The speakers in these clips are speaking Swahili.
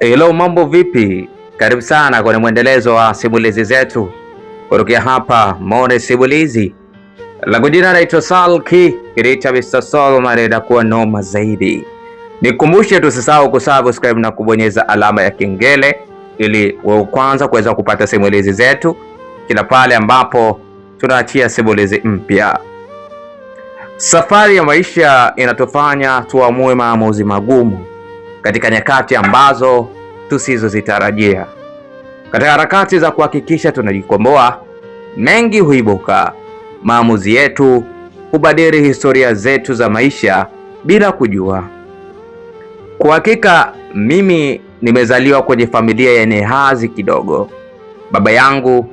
Hello, mambo vipi? Karibu sana kwenye mwendelezo wa simulizi zetu kutokea hapa Mone Simulizi. Langu jina naitwa Salki Kiricha Mr. Solomon, inakuwa noma zaidi. Nikumbushe tusisahau kusubscribe na kubonyeza alama ya kengele ili wewe kwanza kuweza kupata simulizi zetu kila pale ambapo tunaachia simulizi mpya. Safari ya maisha inatufanya tuamue maamuzi magumu katika nyakati ambazo tusizozitarajia. Katika harakati za kuhakikisha tunajikomboa, mengi huibuka. Maamuzi yetu hubadili historia zetu za maisha bila kujua. Kwa hakika mimi nimezaliwa kwenye familia yenye hadhi kidogo. Baba yangu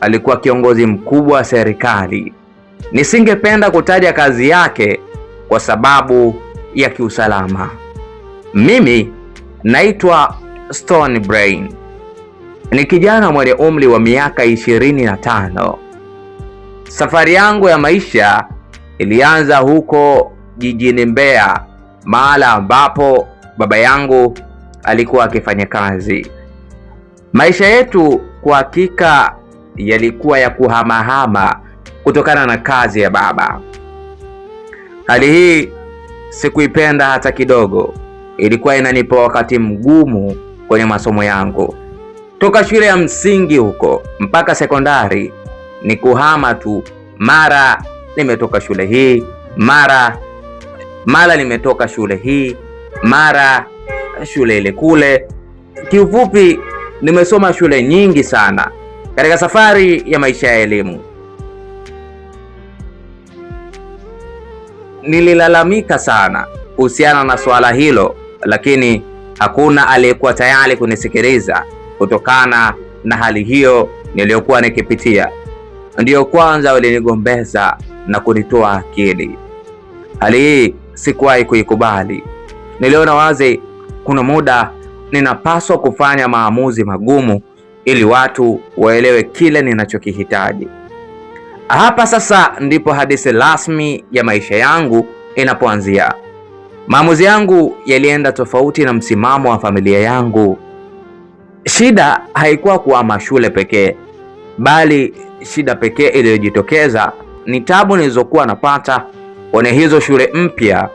alikuwa kiongozi mkubwa wa serikali. Nisingependa kutaja kazi yake kwa sababu ya kiusalama. Mimi naitwa Stone Brain. Ni kijana mwenye umri wa miaka 25. Safari yangu ya maisha ilianza huko jijini Mbeya, mahala ambapo baba yangu alikuwa akifanya kazi. Maisha yetu kwa hakika yalikuwa ya kuhamahama kutokana na kazi ya baba. Hali hii sikuipenda hata kidogo. Ilikuwa inanipa wakati mgumu kwenye masomo yangu. Toka shule ya msingi huko mpaka sekondari ni kuhama tu, mara nimetoka shule hii, mara nimetoka shule hii, mara shule ile kule. Kiufupi nimesoma shule nyingi sana katika safari ya maisha ya elimu. Nililalamika sana kuhusiana na suala hilo, lakini hakuna aliyekuwa tayari kunisikiliza kutokana na hali hiyo niliyokuwa nikipitia. Ndiyo kwanza walinigombeza na kunitoa akili. Hali hii sikuwahi kuikubali. Niliona wazi kuna muda ninapaswa kufanya maamuzi magumu ili watu waelewe kile ninachokihitaji. Hapa sasa ndipo hadithi rasmi ya maisha yangu inapoanzia. Maamuzi yangu yalienda tofauti na msimamo wa familia yangu. Shida haikuwa kuhama shule pekee, bali shida pekee iliyojitokeza ni tabu nilizokuwa napata kwenye hizo shule mpya.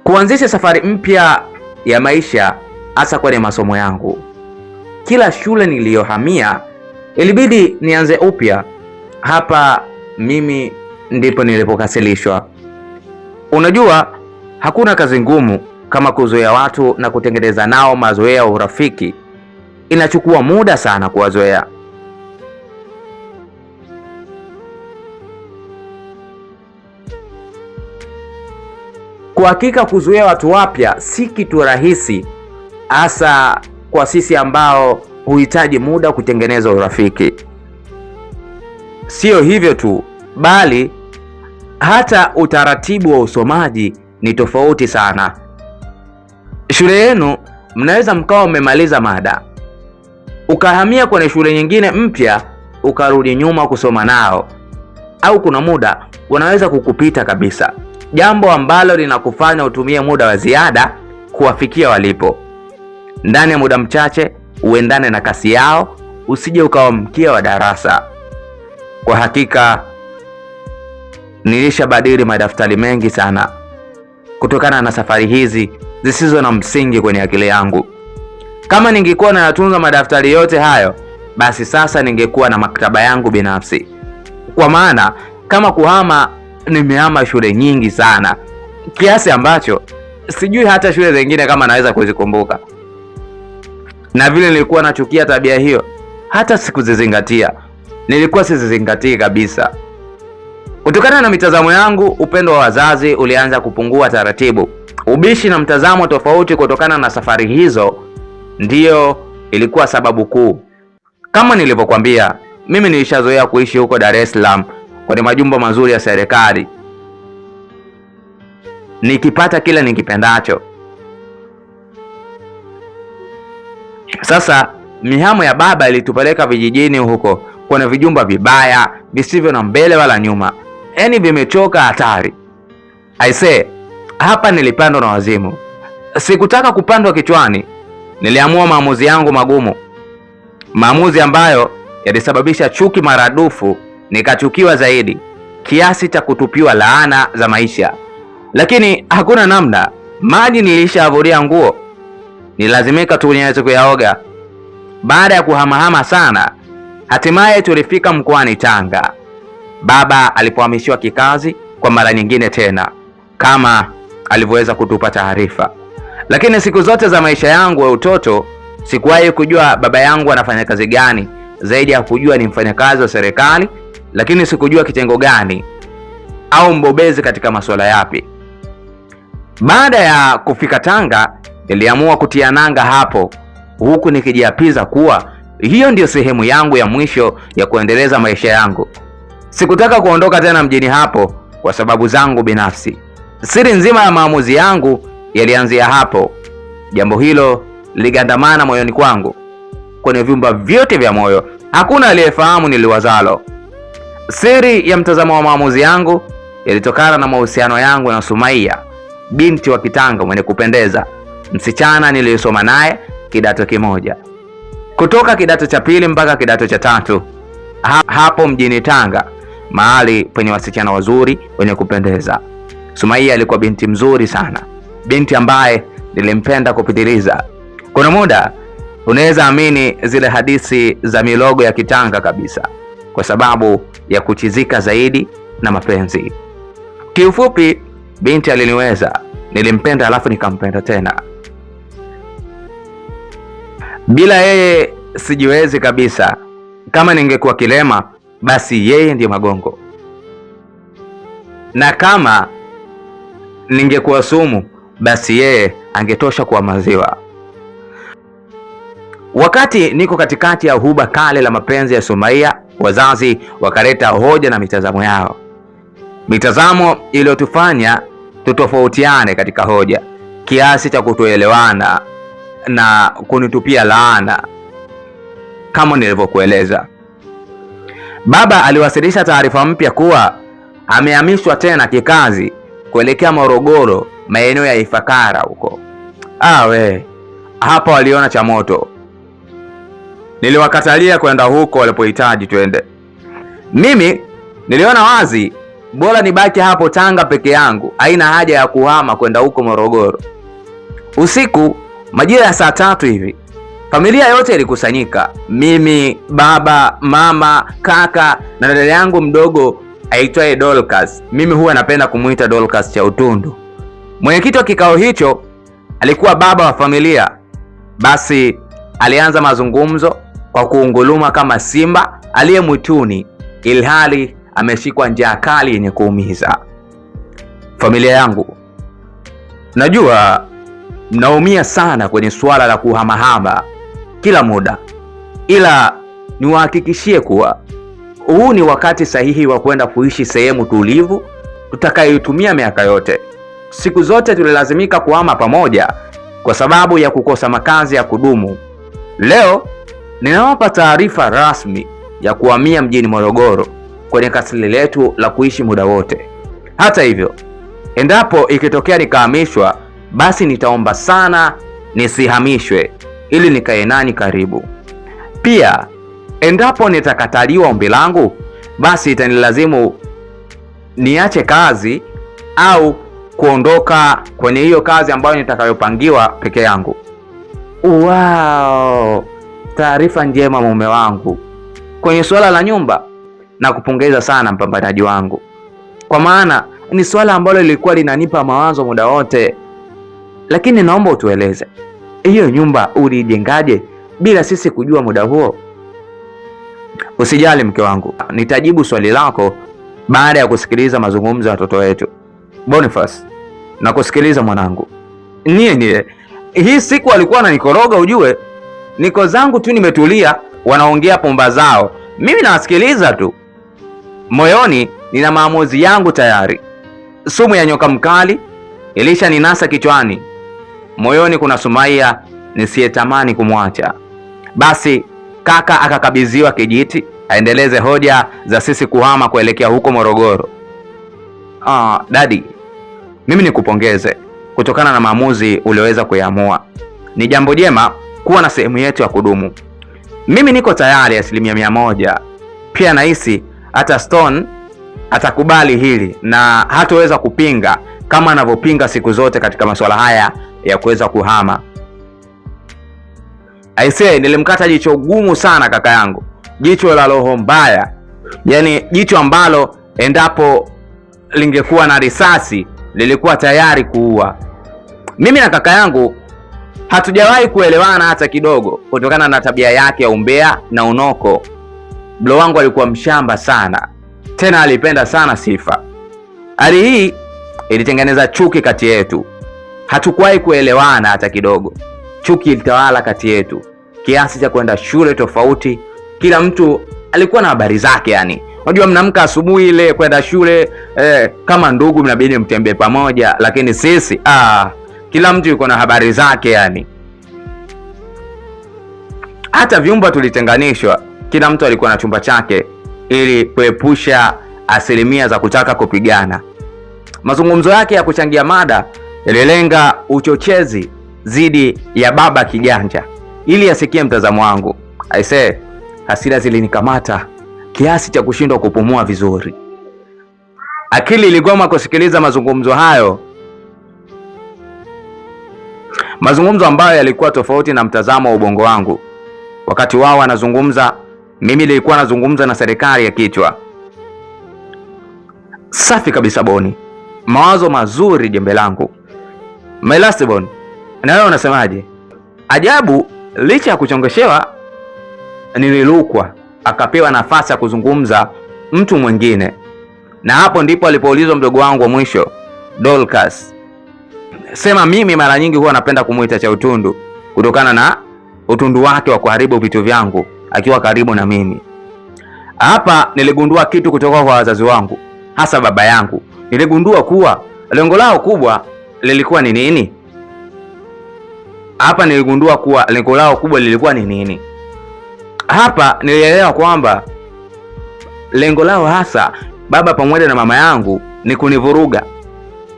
Kuanzisha safari mpya ya maisha, hasa kwenye masomo yangu. Kila shule niliyohamia ilibidi nianze upya. Hapa mimi ndipo nilipokasilishwa. Unajua, hakuna kazi ngumu kama kuzoea watu na kutengeneza nao mazoea ya urafiki. Inachukua muda sana kuwazoea. Kwa hakika kuzoea watu wapya si kitu rahisi, hasa kwa sisi ambao huhitaji muda kutengeneza urafiki. Sio hivyo tu, bali hata utaratibu wa usomaji ni tofauti sana. Shule yenu mnaweza mkawa mmemaliza mada, ukahamia kwenye shule nyingine mpya, ukarudi nyuma kusoma nao, au kuna muda wanaweza kukupita kabisa, jambo ambalo linakufanya utumie muda wa ziada kuwafikia walipo. Ndani ya muda mchache uendane na kasi yao, usije ukawa mkia wa darasa. Kwa hakika nilishabadili madaftari mengi sana kutokana na safari hizi zisizo na msingi kwenye akili yangu. Kama ningekuwa nayatunza madaftari yote hayo, basi sasa ningekuwa na maktaba yangu binafsi. Kwa maana kama kuhama, nimehama shule nyingi sana kiasi ambacho sijui hata shule zingine kama naweza kuzikumbuka. Na vile nilikuwa nachukia tabia hiyo, hata sikuzizingatia, nilikuwa sizizingatii kabisa. Kutokana na mitazamo yangu, upendo wa wazazi ulianza kupungua taratibu. Ubishi na mtazamo tofauti kutokana na safari hizo ndiyo ilikuwa sababu kuu. Kama nilivyokuambia, mimi nilishazoea kuishi huko Dar es Salaam kwenye majumba mazuri ya serikali, nikipata kile nikipendacho. Sasa mihamo ya baba ilitupeleka vijijini huko kwenye vijumba vibaya visivyo na mbele wala nyuma, yaani vimechoka hatari. Aisee, hapa nilipandwa na wazimu. Sikutaka kupandwa kichwani. Niliamua maamuzi yangu magumu, maamuzi ambayo yalisababisha chuki maradufu, nikachukiwa zaidi kiasi cha kutupiwa laana za maisha. Lakini hakuna namna, maji nilishavulia nguo, nilazimika tu niweze kuyaoga. Baada ya kuhamahama sana, hatimaye tulifika mkoani Tanga, baba alipohamishiwa kikazi kwa mara nyingine tena, kama alivyoweza kutupa taarifa. Lakini siku zote za maisha yangu ya utoto sikuwahi kujua baba yangu anafanya kazi gani, zaidi ya kujua ni mfanyakazi wa serikali, lakini sikujua kitengo gani au mbobezi katika masuala yapi. Baada ya kufika Tanga, niliamua kutia nanga hapo, huku nikijiapiza kuwa hiyo ndiyo sehemu yangu ya mwisho ya kuendeleza maisha yangu. Sikutaka kuondoka tena mjini hapo kwa sababu zangu binafsi. Siri nzima ya maamuzi yangu yalianzia hapo. Jambo hilo ligandamana moyoni kwangu, kwenye vyumba vyote vya moyo. Hakuna aliyefahamu niliwazalo. Siri ya mtazamo wa maamuzi yangu yalitokana na mahusiano yangu na Sumaia, binti wa Kitanga mwenye kupendeza, msichana niliyosoma naye kidato kimoja, kutoka kidato cha pili mpaka kidato cha tatu, hapo mjini Tanga, mahali penye wasichana wazuri wenye kupendeza. Sumaia alikuwa binti mzuri sana, binti ambaye nilimpenda kupitiliza. Kuna muda unaweza amini zile hadithi za milogo ya Kitanga kabisa, kwa sababu ya kuchizika zaidi na mapenzi. Kiufupi, binti aliniweza, nilimpenda alafu nikampenda tena. Bila yeye sijiwezi kabisa. Kama ningekuwa kilema, basi yeye ndiyo magongo, na kama ningekuwa sumu, basi yeye angetosha kuwa maziwa. Wakati niko katikati ya huba kale la mapenzi ya Sumaia, wazazi wakaleta hoja na mitazamo yao, mitazamo iliyotufanya tutofautiane katika hoja kiasi cha kutoelewana na kunitupia laana kama nilivyokueleza. Baba aliwasilisha taarifa mpya kuwa amehamishwa tena kikazi kuelekea Morogoro, maeneo ya Ifakara huko. Ah we, hapa waliona cha moto. Niliwakatalia kwenda huko walipohitaji twende. Mimi niliona wazi bora nibaki hapo Tanga peke yangu, haina haja ya kuhama kwenda huko Morogoro. Usiku majira ya saa 3 hivi familia yote ilikusanyika, mimi, baba, mama, kaka na dada yangu mdogo aitwaye Dorcas. Mimi huwa napenda kumuita Dorcas cha utundu. Mwenyekiti wa kikao hicho alikuwa baba wa familia. Basi alianza mazungumzo kwa kuunguluma kama simba aliye mwituni, ilhali ameshikwa njaa kali yenye kuumiza. Familia yangu, najua mnaumia sana kwenye suala la kuhamahama kila muda, ila niwahakikishie kuwa huu ni wakati sahihi wa kwenda kuishi sehemu tulivu tutakayoitumia miaka yote. Siku zote tulilazimika kuhama pamoja kwa sababu ya kukosa makazi ya kudumu. Leo ninawapa taarifa rasmi ya kuhamia mjini Morogoro kwenye kasri letu la kuishi muda wote. Hata hivyo, endapo ikitokea nikahamishwa, basi nitaomba sana nisihamishwe ili nikae nani karibu. Pia endapo nitakataliwa ombi langu, basi itanilazimu niache kazi au kuondoka kwenye hiyo kazi ambayo nitakayopangiwa peke yangu. Wow, taarifa njema mume wangu. Kwenye suala la nyumba, na kupongeza sana mpambanaji wangu, kwa maana ni suala ambalo lilikuwa linanipa mawazo muda wote. Lakini naomba utueleze, hiyo nyumba uliijengaje bila sisi kujua muda huo? Usijali mke wangu, nitajibu swali lako baada ya kusikiliza mazungumzo ya watoto wetu. Boniface, na kusikiliza mwanangu. Nie, hii siku alikuwa ananikoroga ujue. Niko zangu tu nimetulia, wanaongea pumba zao, mimi nawasikiliza tu. Moyoni nina maamuzi yangu tayari. Sumu ya nyoka mkali ilisha ninasa kichwani. Moyoni kuna Sumaia nisiyetamani kumwacha. Basi kaka akakabidhiwa kijiti aendeleze hoja za sisi kuhama kuelekea huko Morogoro. Dadi, mimi nikupongeze kutokana na maamuzi ulioweza kuyaamua. Ni jambo jema kuwa na sehemu yetu ya kudumu. Mimi niko tayari 100%. Pia nahisi hata Stone atakubali hili na hatoweza kupinga kama anavyopinga siku zote katika masuala haya ya kuweza kuhama. Aisee, nilimkata jicho gumu sana kaka yangu, jicho la roho mbaya, yaani jicho ambalo endapo lingekuwa na risasi lilikuwa tayari kuua. Mimi na kaka yangu hatujawahi kuelewana hata kidogo, kutokana na tabia yake ya umbea na unoko. Bro wangu alikuwa mshamba sana, tena alipenda sana sifa. Hali hii ilitengeneza chuki kati yetu. Hatukuwahi kuelewana hata kidogo. Chuki ilitawala kati yetu kiasi cha kwenda shule tofauti. Kila mtu alikuwa na habari zake, yani unajua, mnaamka asubuhi ile kwenda shule kama ndugu mnabidi mtembee pamoja, lakini sisi kila mtu yuko na habari zake yani. Hata vyumba tulitenganishwa, kila mtu alikuwa na chumba chake ili kuepusha asilimia za kutaka kupigana. Mazungumzo yake ya kuchangia mada yalilenga uchochezi dhidi ya baba kiganja ili asikie mtazamo wangu. Aisee, hasira zilinikamata kiasi cha kushindwa kupumua vizuri. Akili iligoma kusikiliza mazungumzo hayo, mazungumzo ambayo yalikuwa tofauti na mtazamo wa ubongo wangu. Wakati wao wanazungumza, mimi nilikuwa nazungumza na serikali ya kichwa. Safi kabisa Boni, mawazo mazuri jembe langu. My last Boni, na wewe unasemaje? Ajabu, licha ya kuchongeshewa nililukwa, akapewa nafasi ya kuzungumza mtu mwingine, na hapo ndipo alipoulizwa mdogo wangu wa mwisho Dorcas. Sema mimi mara nyingi huwa napenda kumuita cha utundu kutokana na utundu wake wa kuharibu vitu vyangu akiwa karibu na mimi. Hapa niligundua kitu kutoka kwa wazazi wangu, hasa baba yangu. Niligundua kuwa lengo lao kubwa lilikuwa ni nini? Hapa niligundua kuwa lengo lao kubwa lilikuwa ni nini? Hapa nilielewa kwamba lengo lao hasa baba pamoja na mama yangu ni kunivuruga,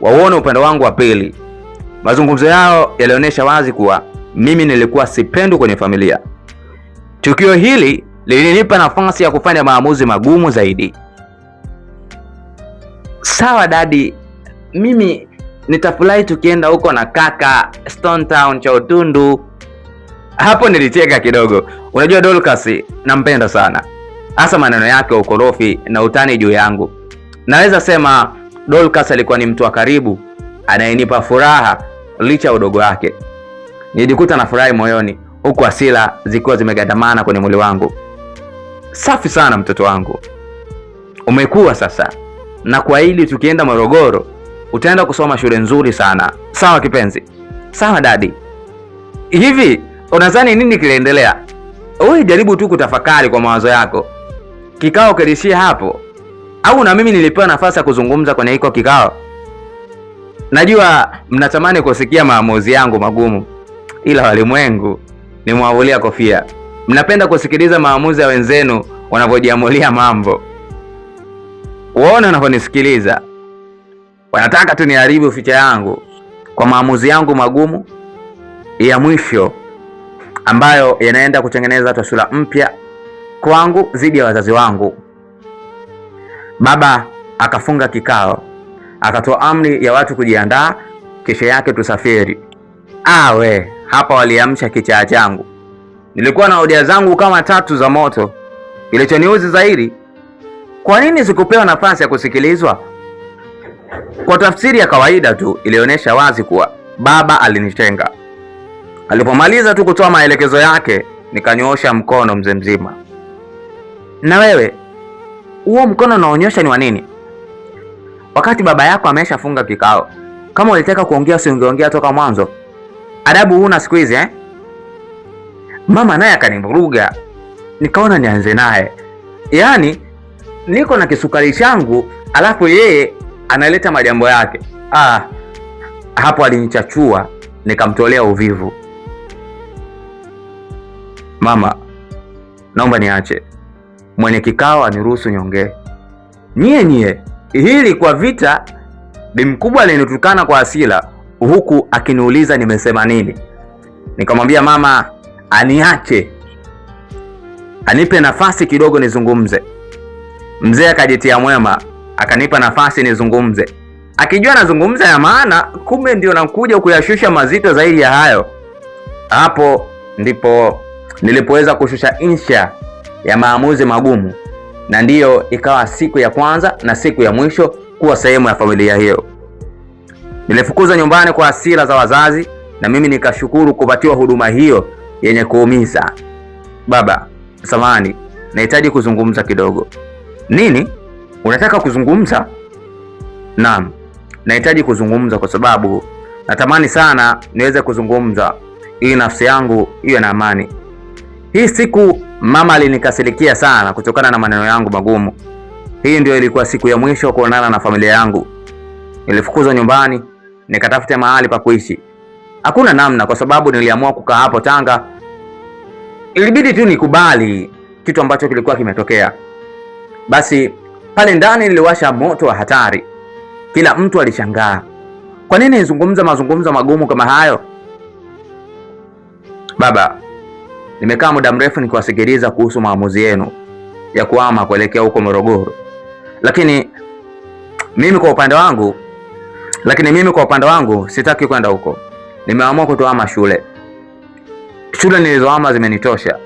wauone upande wangu wa pili. Mazungumzo yao yalionyesha wazi kuwa mimi nilikuwa sipendwi kwenye familia. Tukio hili lilinipa nafasi ya kufanya maamuzi magumu zaidi. Sawa dadi, mimi nitafurahi tukienda huko na kaka Stone Town cha Utundu. Hapo nilicheka kidogo. Unajua Dorcas nampenda sana, hasa maneno yake ya ukorofi na utani juu yangu. Naweza sema Dorcas alikuwa ni mtu wa karibu anayenipa furaha licha ya udogo wake. Nilijikuta nafurahi moyoni huku hasira zikiwa zimegandamana kwenye mwili wangu. Safi sana mtoto wangu, umekuwa sasa, na kuahidi tukienda Morogoro utaenda kusoma shule nzuri sana. Sawa kipenzi? Sawa dadi. Hivi unadhani nini kiliendelea? Wewe jaribu tu kutafakari kwa mawazo yako. Kikao kilishia hapo au na mimi nilipewa nafasi ya kuzungumza kwenye hiko kikao? Najua mnatamani kusikia maamuzi yangu magumu, ila walimwengu nimwavulia kofia. Mnapenda kusikiliza maamuzi ya wenzenu wanavyojiamulia mambo. Waone wanavyonisikiliza, wanataka tu niharibu ficha yangu kwa maamuzi yangu magumu ya mwisho ambayo yanaenda kutengeneza taswira mpya kwangu dhidi ya wazazi wangu. Baba akafunga kikao, akatoa amri ya watu kujiandaa, kesho yake tusafiri. Awe hapa waliamsha kichaa changu. Nilikuwa na hoja zangu kama tatu za moto. Kilichoniuzi zaidi, kwa nini sikupewa nafasi ya kusikilizwa? Kwa tafsiri ya kawaida tu ilionyesha wazi kuwa baba alinitenga. Alipomaliza tu kutoa maelekezo yake, nikanyoosha mkono mzee mzima. Na wewe, huo mkono unaonyesha ni wa nini? Wakati baba yako ameshafunga kikao. Kama ulitaka kuongea si ungeongea toka mwanzo? Adabu huna siku hizi eh? Mama naye akanivuruga, nikaona nianze naye. Yaani niko na kisukari changu alafu yeye analeta majambo yake. Hapo alinichachua, nikamtolea uvivu. Mama, naomba niache. Mwenye kikao aniruhusu niongee. Nyie, hili kwa vita. Bi mkubwa alinitukana kwa hasira huku akiniuliza nimesema nini. Nikamwambia mama aniache, anipe nafasi kidogo nizungumze. Mzee akajitia mwema, akanipa nafasi nizungumze, akijua nazungumza ya maana, kumbe ndio nakuja kuyashusha mazito zaidi ya hayo. Hapo ndipo nilipoweza kushusha insha ya maamuzi magumu, na ndiyo ikawa siku ya kwanza na siku ya mwisho kuwa sehemu ya familia hiyo. Nilifukuzwa nyumbani kwa hasira za wazazi, na mimi nikashukuru kupatiwa huduma hiyo yenye kuumiza. Baba, samahani, nahitaji kuzungumza kidogo. Nini? Unataka kuzungumza? Naam, nahitaji kuzungumza kwa sababu natamani sana niweze kuzungumza ili nafsi yangu iwe na amani. Hii siku mama alinikasirikia sana kutokana na maneno yangu magumu. Hii ndio ilikuwa siku ya mwisho kuonana na familia yangu. Nilifukuzwa nyumbani, nikatafuta mahali pa kuishi. Hakuna namna, kwa sababu niliamua kukaa hapo Tanga. Ilibidi tu nikubali kitu ambacho kilikuwa kimetokea. Basi pale ndani niliwasha moto wa hatari. Kila mtu alishangaa, kwa nini nizungumza mazungumzo magumu kama hayo? Baba, nimekaa muda mrefu nikiwasikiliza kuhusu maamuzi yenu ya kuhama kuelekea huko Morogoro, lakini mimi kwa upande wangu sitaki kwenda huko. Nimeamua kutohama shule. Shule nilizohama zimenitosha.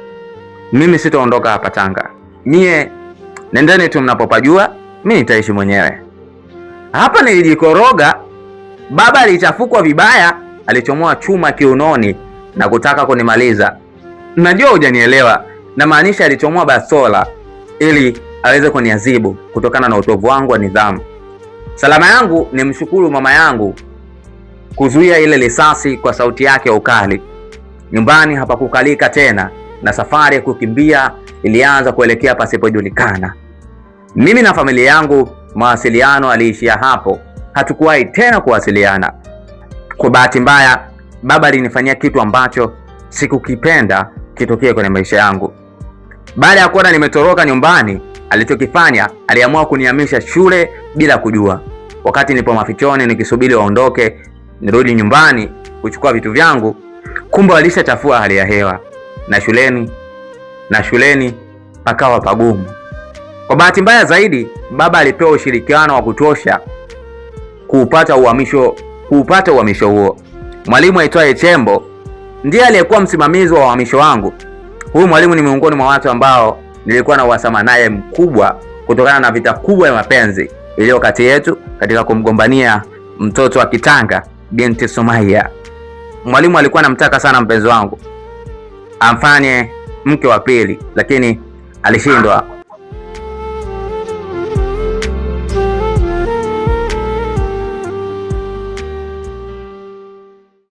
Mimi sitaondoka hapa Tanga. Nyie nendeni tu mnapopajua, mimi nitaishi mwenyewe. Hapa nilijikoroga. Baba alichafukwa vibaya, alichomoa chuma kiunoni na kutaka kunimaliza. Najua hujanielewa, namaanisha alichomoa bastola ili aweze kuniadhibu kutokana na utovu wangu wa nidhamu. Salama yangu ni mshukuru mama yangu kuzuia ile risasi kwa sauti yake ya ukali. Nyumbani hapakukalika tena, na safari ya kukimbia ilianza kuelekea pasipojulikana. Mimi na familia yangu, mawasiliano aliishia hapo. Hatukuwahi tena kuwasiliana. Kwa bahati mbaya, baba alinifanyia kitu ambacho sikukipenda kitokee kwenye maisha yangu. Baada ya kuona nimetoroka nyumbani, alichokifanya aliamua kunihamisha shule bila kujua. Wakati nipo mafichoni nikisubiri waondoke nirudi nyumbani kuchukua vitu vyangu, kumbe walishachafua hali ya hewa na shuleni pakawa pagumu. Kwa bahati mbaya zaidi, baba alipewa ushirikiano wa kutosha kuupata uhamisho huo. Mwalimu aitwaye Chembo ndiye aliyekuwa msimamizi wa uhamisho wangu. Huyu mwalimu ni miongoni mwa watu ambao nilikuwa na uhasama naye mkubwa kutokana na vita kubwa ya mapenzi iliyo kati yetu katika kumgombania mtoto wa Kitanga, binti Sumaiya. Mwalimu alikuwa anamtaka sana mpenzi wangu amfanye mke wa pili, lakini alishindwa.